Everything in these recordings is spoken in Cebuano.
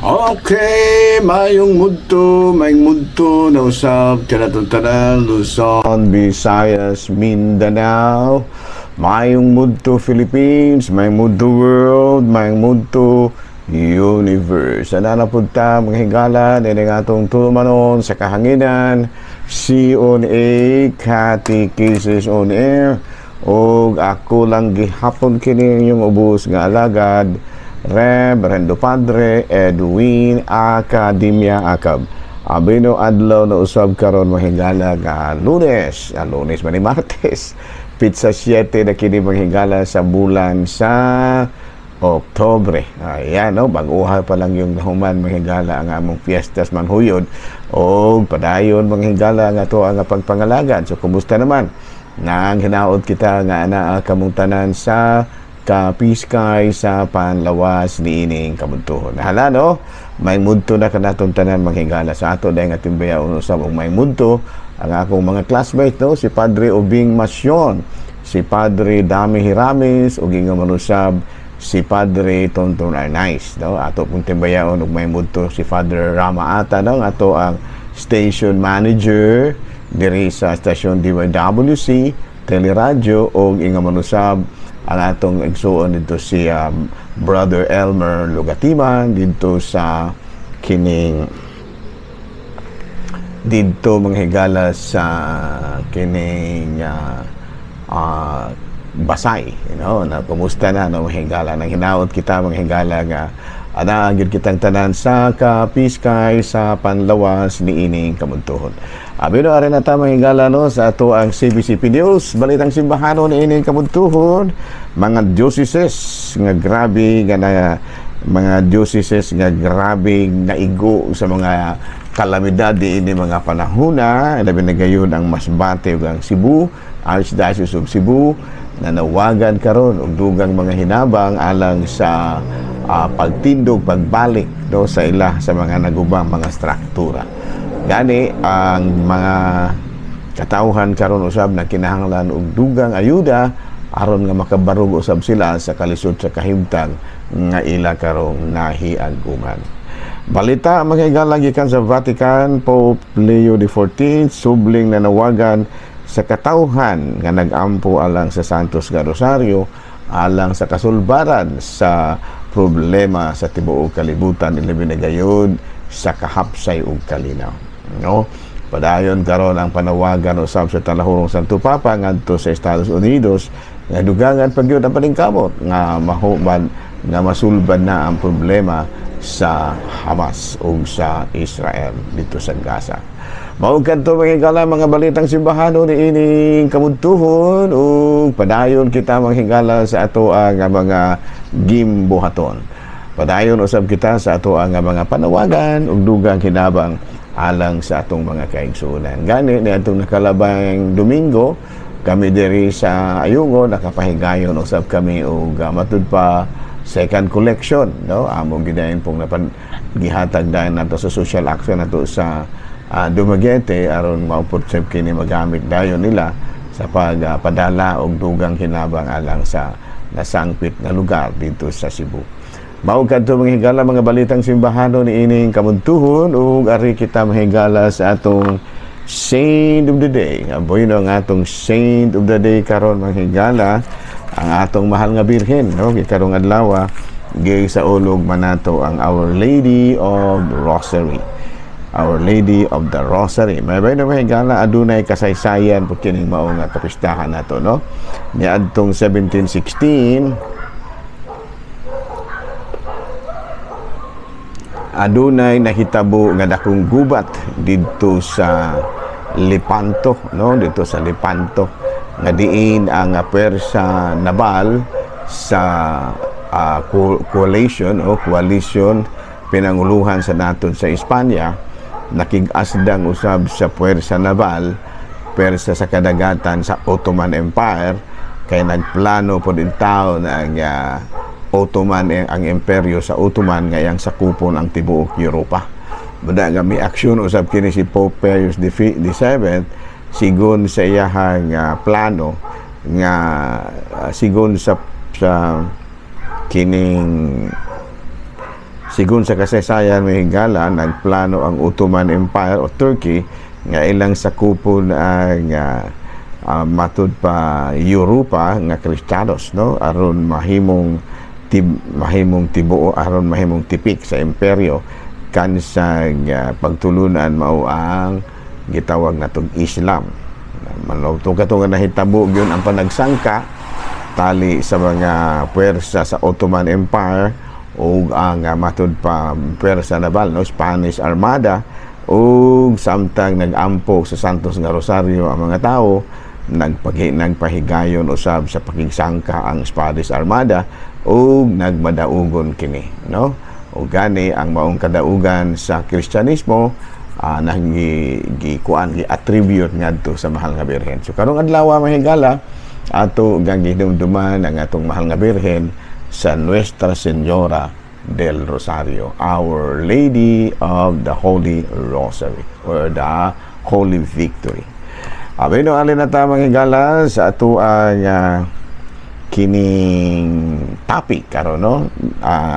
Okay, mayong mudto na usab kanatong tanan, Luzon, Visayas, Mindanao, mayong mudto Philippines, mayong mudto world, mayong mudto universe. Ana na pud ta, mga higala, nini nga atong tulumanon sa kahanginan, C on A, Catechesis on Air, og ako lang gihapon kini inyong ubos nga alagad, Reverendo Padre Edwin Academia Acab. Abino adlaw na usab karon, mahigala, nga Lunes, ah, Lunes man ni, Martes, petsa 7 na kini, mahigala, sa bulan sa Oktobre. Ayan, no, baguha pa lang yung nahuman, mahigala, ang among fiestas manhuyod o padayon, mga nga to ang pagpangalagad. So kumusta naman? Nang hinaot kita nga anaa kamong tanan sa kapiskay sa panlawas niining kabuntuhon. Hala no, may mudto na kanatong tanan, manghigala, sa ato dahil nga timbaya usab og may mudto ang akong mga classmate, no, si Padre Ubing Masyon, si Padre Dami Hiramis ug ingon man usab si Padre Tonton Arnaiz, no. Ato pong timbayaon og may mudto si Father Rama Ata, no, ato ang station manager diri sa stasyon DYWC Teleradyo ug ingon man usab ang atong igsuon dito si Brother Elmer Lugatiman dito sa kining didto, mga higala, sa kining Basay, na kumusta na, no, mga higala? Nang hinaot kita, mga higala, nga ana gyud kitang tanan sa kapiskay sa panlawas niining kamuntuhon. Abi no, ari na ta, mga higala, no, sa ato ang CBCP News, balitang simbahano niining kamuntuhon, mga dioceses nga grabe nga na mga dioceses nga grabe naigo sa mga kalamidad ini mga panahona, labi na gayon ang Masbate ug ang Cebu, Archdiocese of Cebu, nanawagan karon og dugang mga hinabang alang sa pagtindog, pagbalik, no, sa ila sa mga nagubang mga struktura. Gani ang mga katawhan karon usab na kinahanglan og dugang ayuda aron nga makabarog usab sila sa kalisod sa kahimtang nga ila karong nahiaguman. Balita, mga higala, gikan sa Vatican, Pope Leo XIV subling nanawagan sa katawhan nga nagampo alang sa Santos nga Rosario alang sa kasulbaran sa problema sa tibuok kalibutan, ilabi na gayud sa kahapsay ug kalinaw. No? Padayon karon ang panawagan usab sa Talahurong Santo Papa ngadto sa Estados Unidos nga dugangan pa gyud ang paningkamot nga mahuman nga masulbad na ang problema sa Hamas ug sa Israel dito sa Gaza. Mao kadto, mga higala, mga balitang simbahano ni ining kabuntuhon ug padayon kita, mga higala, sa ato ang mga gimbuhaton. Padayon usab kita sa ato ang mga panawagan ug dugang hinabang alang sa atong mga kaigsuonan. Gani ni atong nakalabang Domingo, kami diri sa Ayungon nakapahigayon usab kami og matud pa second collection, no, amo gidayon pong napan gihatag dayon nato sa social action nato sa Dumaguete aron maupod sab kini magamit dayon nila sa pagpadala og dugang hinabang alang sa nasangpit na lugar dito sa Cebu. Mao kadto, mga higala, mga balitang simbahano ni ining kamuntuhon ug ari kita, mga higala, sa atong Saint of the Day. Aboy no, ang atong Saint of the Day karon, mga higala, ang atong mahal nga Birhen, no, karong adlaw gisaulog man nato ang Our Lady of the Rosary. Our Lady of the Rosary. May bay na, mga higala, adunay kasaysayan po kining mao nga kapistahan nato, no. Niadtong 1716, adunay nahitabo nga dakong gubat didto sa Lepanto, no, dito sa Lepanto nga diin ang pwersa nabal sa coalition o coalition pinanguluhan sa naton sa Espanya nakig-asdang usab sa puwersa naval, puwersa sa kadagatan sa Ottoman Empire, kay nagplano pod in taon ang Ottoman, ang imperyo sa Ottoman nga iyang sakupon ang tibuok Europa. Bada nga mi aksyon usab kini si Pope Pius the VII sigon sa iyahang plano nga sigon sa kining Sigon sa kasaysayan, mga higala, nagplano ang Ottoman Empire o Turkey nga ilang sakupon ang matud pa Europa nga Kristiyanos, no, aron mahimong tibuo, aron mahimong tipik sa imperyo kansag pagtulunan mao ang gitawag natong Islam. Manawto kato nga nahitabo gyud ang panagsangka tali sa mga puwersa sa Ottoman Empire ug ang matud pa puwersa naval, no, Spanish Armada. Ug samtang nag-ampo sa Santos nga Rosario ang mga tao, nagpahigayon usab sa pakigsangka ang Spanish Armada ug nagmadaugon kini, no? Ug gani ang maong kadaugan sa Kristyanismo nang gikuan, gi attribute ngadto sa Mahal nga Birhen. So karong adlaw, mga higala, ato gang gihinumduman ang atong Mahal nga Birhen sa Nuestra Señora del Rosario, Our Lady of the Holy Rosary or the Holy Victory. Abi no, alin na ta, mga higala, sa ato ang kining topic karon, no,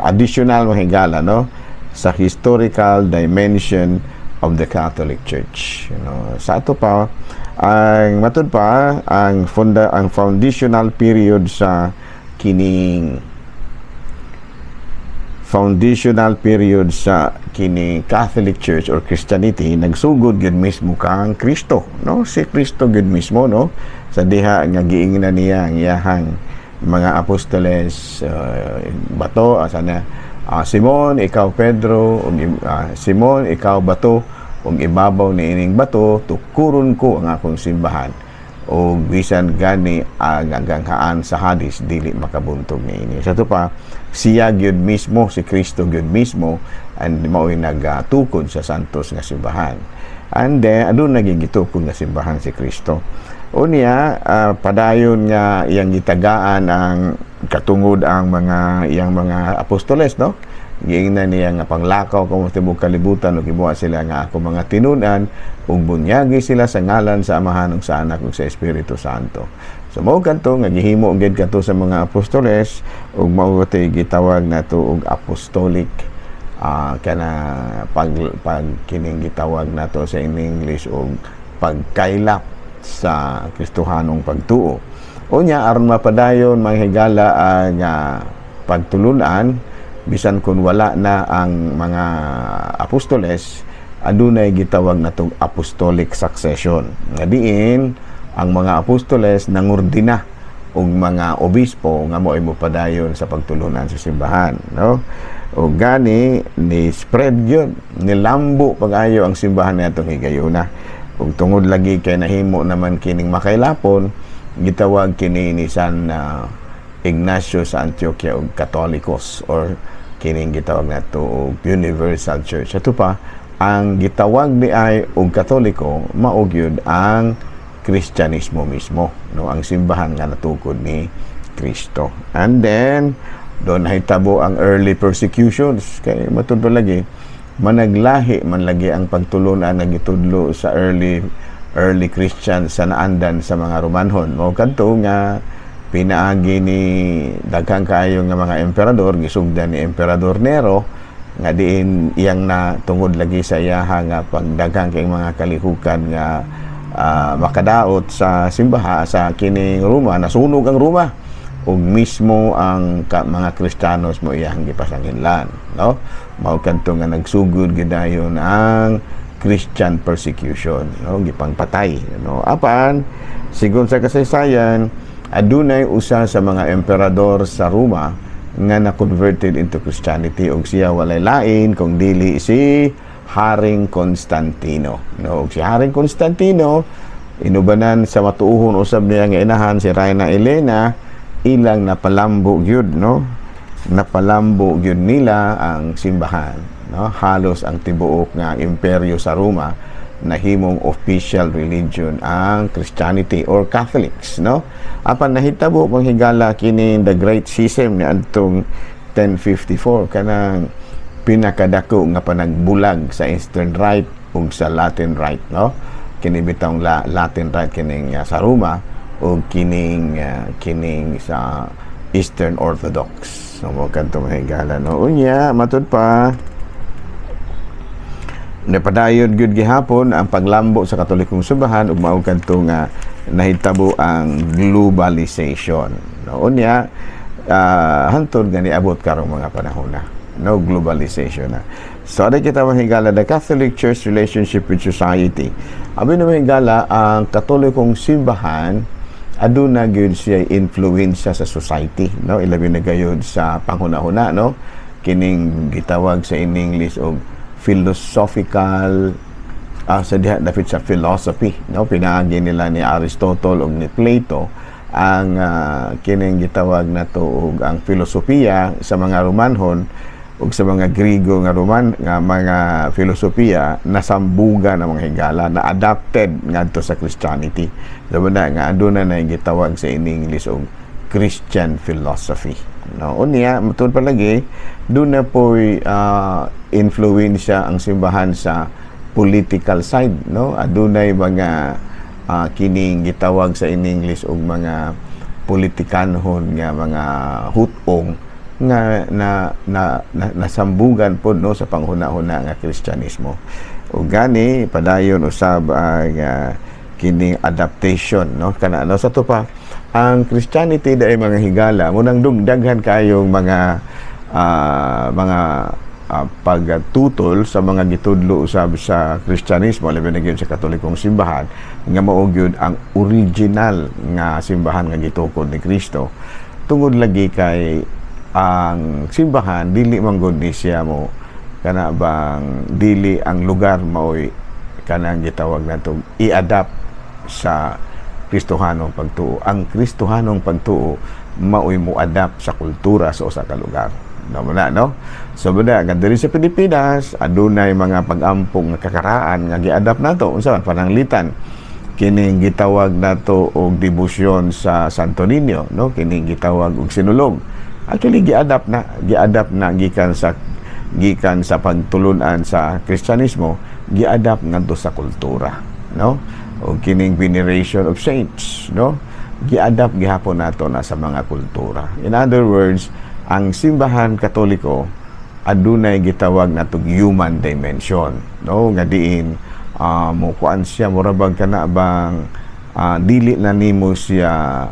additional, mga higala, no, sa historical dimension of the Catholic Church. Sa ato pa ang matud pa ang foundational period sa kining foundational period sa kini Catholic Church or Christianity, nagsugod gyud mismo kang Kristo, no? Si Kristo gyud mismo, no, sa diha nga giingnan niya ang iyahang mga apostoles, bato asa na, Simon, ikaw Pedro, ug Simon, ikaw bato, ug ibabaw ni ining bato tukuron ko ang akong simbahan, ug bisan gani ang ganghaan sa Hades dili makabuntog niini. Sa ato pa, siya gyud mismo, si Kristo gyud mismo and mao'y nagatukod sa santos nga simbahan. And then aduna gitukod nga simbahan si Kristo. Unya, padayon nga iyang gitagaan ang katungod ang mga iyang mga apostoles, no? Giingnan niya nga panglakaw kamo tibuok kalibutan ug gibuhat sila nga ako mga tinun-an ug bunyagi sila sa ngalan sa Amahan ug sa Anak ug sa Espiritu Santo. So mao kadto nga gihimo gyud kadto sa mga apostoles ug mao gitawag nato og apostolic kana pag pag kining gitawag nato sa in English og pagkaylap sa Kristohanong pagtuo. Unya, aron mapadayon, mga higala, ang pagtulunan bisan kung wala na ang mga apostoles, adunay gitawag natong apostolic succession nga diin ang mga apostoles nangordina og mga obispo nga mo'y mopadayon sa pagtulunan sa simbahan, no? O gani ni spread yun, nilambo pag-ayo ang simbahan niadtong higayuna. Ug tungod lagi kay nahimo naman kining makailapon, gitawag kini ni San Ignacio sa Antioquia og Katolikos or kining gitawag nato og Universal Church. Ato pa, ang gitawag ni ay og Katoliko mao gyud ang Kristyanismo mismo, no, ang simbahan nga natukod ni Kristo. And then doon nahitabo ang early persecutions kay matud pa lagi managlahi man lagi ang pagtulunan nga gitudlo sa early early Christians sa naandan sa mga Romanhon. Mao kadto nga pinaagi ni daghang kaayo nga mga emperador, gisugdan ni Emperador Nero nga diin iyang na tungod lagi sa iyaha nga pagdaghang kay mga kalihukan nga makadaot sa simbaha sa kining Roma, nasunog ang Roma ug mismo ang mga Kristiyanos mo iyang gipasanginlan, no? Mao kadto nga nagsugod gidayon ang Christian persecution, no, gipangpatay, no? Apan sigon sa kasaysayan, adunay usa sa mga emperador sa Roma nga na converted into Christianity ug siya walay lain kung dili si Haring Constantino, no? Ug si Haring Constantino, inubanan sa matuohon usab niya nga inahan, si Reyna Elena, ilang napalambo gyud, no? Napalambo gyud nila ang simbahan, no? Halos ang tibuok nga imperyo sa Roma nahimong official religion ang Christianity or Catholics, no? Apan nahitabo, mga higala, kini the Great Schism ni adtong 1054, kanang pinakadako nga panagbulag sa Eastern Rite ug sa Latin Rite, no? Kini bitawng Latin Rite, kining sa Roma, o kining kining sa Eastern Orthodox. So mo kadto, mga higala, no? Unya, matud pa, napadayon gyud gihapon ang paglambo sa Katolikong simbahan ug mao kadto nga nahitabo ang globalization, no? Unya, hantod nga niabot karong mga panahon na, no, globalization na. So ada kita, mga higala, the Catholic Church relationship with society. Abi na, mga higala, ang Katolikong simbahan aduna gyud siya influensya sa society, no? Ilabi na gayud sa panghuna-huna, no? Kining gitawag sa in English og philosophical, sa diha dapit sa philosophy, no? Pinaagi nila ni Aristotle ug ni Plato ang kining gitawag nato og ang filosofiya sa mga Romanhon ug sa mga Griego nga Roman nga mga filosofiya, nasambuga ng mga higala, na adapted ngadto sa Christianity. So na nga aduna na gitawag sa in English og Christian philosophy, no? Unya, matud pa lagi, duna po'y influensya ang simbahan sa political side, no? Adunay mga kining gitawag sa in English og mga politikanhon nga mga hutong nga na nasambugan pod, no, sa panghuna-huna nga Kristyanismo. Ug gani padayon usab ang kining adaptation, no, kana, no? Sa to pa, ang Christianity dai, mga higala, munang dugdaghan kayong mga pagtutol sa mga gitudlo usab sa Kristyanismo, labi na gyud sa Katolikong simbahan nga mao gyud ang original nga simbahan nga gitukod ni Kristo, tungod lagi kay ang simbahan dili man gud ni siya mo kana bang dili ang lugar maoy kanang gitawag nato i-adapt sa Kristohanong pagtuo. Ang Kristohanong pagtuo maoy mo adapt sa kultura sa usa ka lugar. No na, no? So bada nga diri sa Pilipinas adunay mga pag-ampong nga kakaraan nga gi-adapt nato. Unsa man? Pananglitan kining gitawag nato og debosyon sa Santo Niño, no? Kining gitawag og Sinulog. Actually gi-adapt na gikan sa pagtulunan sa Kristyanismo, gi-adapt ngadto sa kultura, no? O kining veneration of saints, no? Gi-adapt gihapon nato na sa mga kultura. In other words, ang simbahan Katoliko adunay gitawag natog human dimension, no? Nga diin mo kuan siya, mura bag kana bang dili na nimo siya,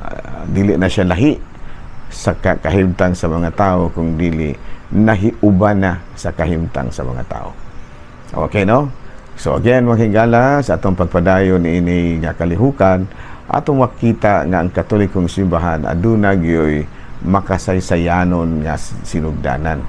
dili na siya lahi sa kahimtang sa mga tao, kung dili nahiuban na sa kahimtang sa mga tao. Okay, no? So again, mga higala, sa atong pagpadayon ini nga kalihukan, atong makita nga ang Katolikong simbahan aduna gyoy makasaysayanon nga sinugdanan.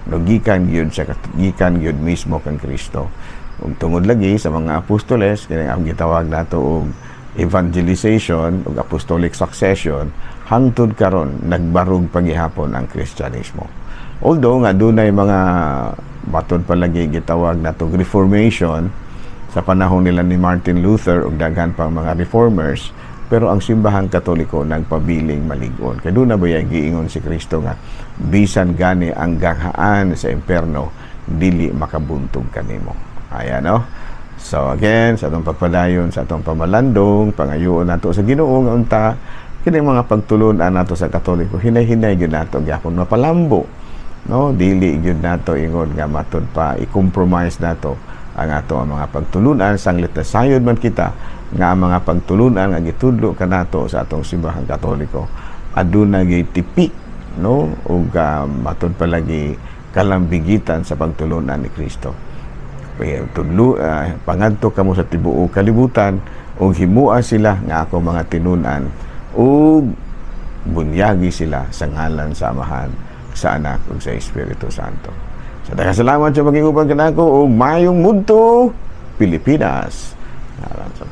No, gikan gyud mismo kang Kristo. Ug tungod lagi sa mga apostoles, kini ang gitawag nato og evangelization ug apostolic succession, hangtod karon nagbarog pagihapon ang Kristyanismo. Although nga dunay mga matud palagi gitawag nato Reformation sa panahon nila ni Martin Luther ug daghan pang mga reformers, pero ang simbahang Katoliko nagpabiling malig-on. Kay duna ba giingon si Kristo nga bisan gani ang ganghaan sa imperno dili makabuntog kanimo? Ayan, no? So again, sa atong pagpadayon sa atong pamalandong, pangayoon nato sa Ginoo nga unta kini mga pagtulun-an nato sa Katoliko hinay-hinay gyud nato gyapon mapalambo, no? Dili gyud nato ingon nga matud pa i-compromise nato ang ato ang mga pagtulunan, sanglit na sayod man kita nga ang mga pagtulunan nga gitudlo kanato sa atong simbahang Katoliko aduna gyud tipik, no, ug matud palagi kalambigitan sa pagtulunan ni Kristo. Tudlo, pangadto kamo sa tibuok kalibutan ug himua sila nga ako mga tinun-an ug bunyagi sila sa ngalan sa Amahan, sa Anak ug sa Espiritu Santo. Sa daghang salamat sa paging uban kanako ug mayong mudto, Pilipinas. Ngalan sa